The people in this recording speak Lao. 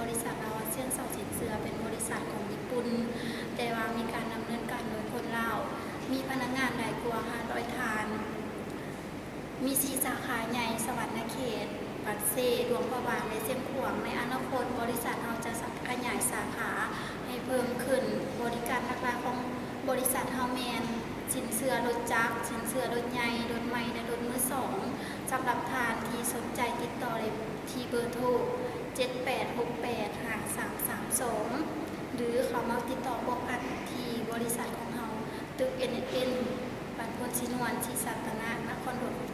ບໍລິສັດລາວອາຊຽນເຊົ່າສິນເຊື່ອ ເປັນບໍລິສັດຂອງຍີ່ປຸ່ນ, ແຕ່ວ່າມີການດຳເນີນການໂດຍຄົນລາວ, ມີພະນັກງານຫຼາຍກວ່າຫ້າຮ້ອຍທ່ານ, ມີສີ່ສາຂາໃຫຍ່: ສະຫວັນນະເຂດ, ປາກເຊ, ຫຼວງພະບາງ ແລະ ຊຽງຂວາງ. ໃນອະນາຄົດ, ບໍລິສັດເຮົາຈະຂະຫຍາຍສາຂາໃຫ້ເພີ່ມຂຶ້ນ. ບໍລິການຫຼັກໆຂອງບໍລິສັດເຮົາແມ່ນ ສິນເຊື່ອລົດຈັກ, ສິນເຊື່ອລົດໃຫຍ່, ລົດໃໝ່ ແລະ ລົດມືສອງ. ສຳລັບທ່ານທີ່ສົນໃຈ, ຕິດຕໍ່ໄດ້ທີ່ເບີໂທ ເຈັດແປດຫົກແປດຫ້າສາມສາມສອງ ຫຼື ເຂົ້າມາຕິດຕໍ່ພົວພັນທີ່ບໍລິສັດຂອງເຮົາ, ຕຶກ ເອັນເອັນເອັນ ບ້ານໂພນສີນວນ, ສີສັດຕະນະ, ນະຄອນຫຼວງວຽງ